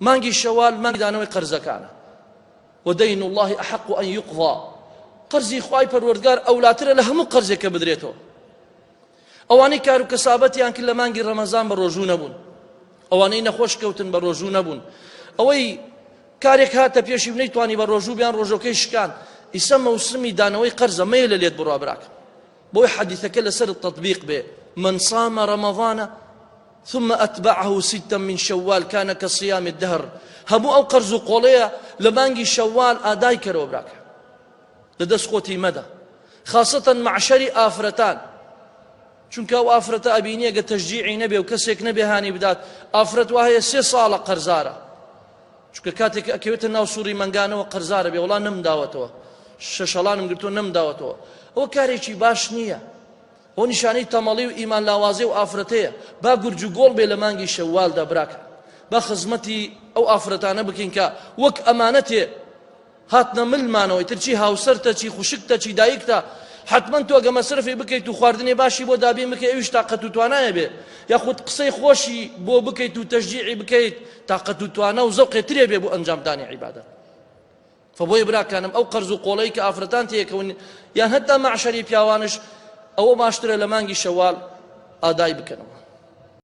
مانگی شەوال مانگی دانەوەی قەرزەکانە. ودین اللە احق ان یقضی، قەرزی خوای پەروەردگار ئەولاترە لە هەموو قەرزێک کە بدرێتەوە. ئەوانەی کار و کەسابەتیان کرد لە مانگی ڕەمەزان بە ڕۆژوو نەبوون، ئەوانەی نەخۆش کەوتن بە ڕۆژوو نەبوون، ئەوەی کارێک هاتە پێشی و نەیتوانی بە ڕۆژوو بیان ڕۆژەکەی شکان. ئیسە مەوسمی دانەوەی قەرزە، مەیە لە لێت بڕوا براکەم، بۆی حەدیثەکە لەسەر تەطبیق بێ، من صام رمضان ثم اتبعه ستا من شوال کان کصیام الدهر، هەموو ئەو قەرز و قۆڵەیە لە مانگی شەوال ئادای کەرەوە براکە، لە دەست خۆتی مەدە، خاصەتەن مەعشەری ئافرەتان، چونکە ئەو ئافرەتە ئەبینی ئەگە تەشجیعی نەبێ و کەسێک نەبێ هانی بدات، ئافرەت وا هەیە سێ ساڵە قەرزارە، چونکە کاتێک ئەکەوێتە ناو سوڕی مەنگانەوە قەرزارە بێ وەڵا نەمداوەتەوە، شەشەڵانم گرتووە نەمداوەتەوە، ئەوە کارێکی باش نییە. ئەوە نیشانەی تەمەڵی و ئیمان لاوازی ئەو ئافرەتەیە. با گورج و گۆڵ بێ لە مانگی شەوالدا براکەم. با خزمەتی ئەو ئافرەتانە بکەین کە وەک ئەمانەتێ هاتنە ملمانەوە، ئیتر چی هاوسەرتە، چی خوشکتە، چی دایکتە، حەتمەن تۆ گە مەسرەفی بکەیت و خواردنێ باشی بۆ دابین بکەیت ئەویش تاقەت و توانایە بێ، یاخود قسەی خۆشی بۆ بکەیت و تەشجیعی بکەیت، تاقەت و توانا و زەوقێ ترێ بێ بۆ ئەنجامدانی عیبادەت. فبۆیە براکانم ئەو قەرز و قۆڵەی کە ئافرەتان تێکەون یان هەتا مەعشەری پیاوانش ئەوە باشترە لە مانگی شەوال ئادای بکەنەوە.